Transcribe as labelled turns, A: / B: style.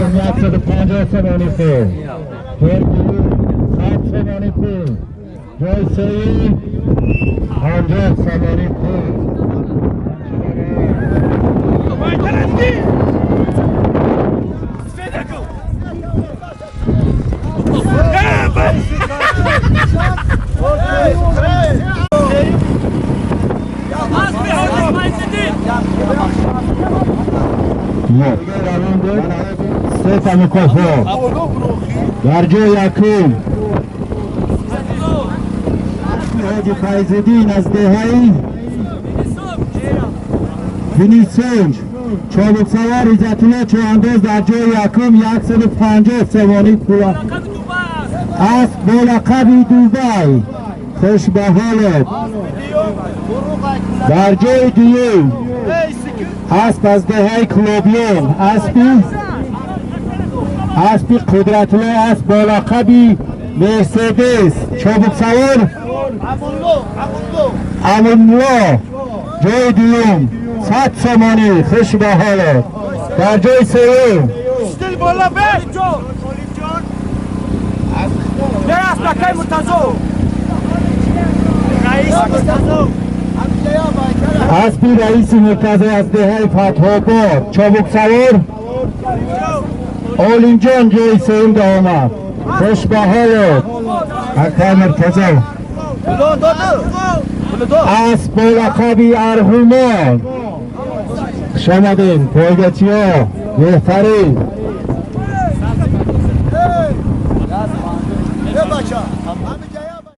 A: Якум 150 сомонӣ пул, ҷои дуюм 100 сомонӣ пул, ҷои сеюм 50 сомонӣ пул. Сета мукофот. Дар ҷои якум Ҳоҷи Файзиддин аз деҳаи Винисонҷ, чобуксавор Иззатулло Чӯҳандоз дар ҷои якум, 150 сомонӣ пул, асп бо лақаби Дубай. Хуш ба ҳолат. Дар ҷои дуюм асп аз деҳаи Клобиён, аспи Қудратулло, асп бо лақаби Мерседес, чобуксавор Амулло, ҷои дуюм, 100 сомонӣ. Хуш ба ҳолат. Дар ҷои сеюм
B: بالا بر اسبکای مرتضی، رئیس مرتضی.
A: Аспи раиси Муртазо аз деҳаи Фатҳобод, чобуксавор Олимҷон ҷои сеюм омад. Хуш ба ҳолат, акай Муртазо. Асп бо лақаби Арғумон. Хуш омадем, пойгачиҳо, беҳтарин.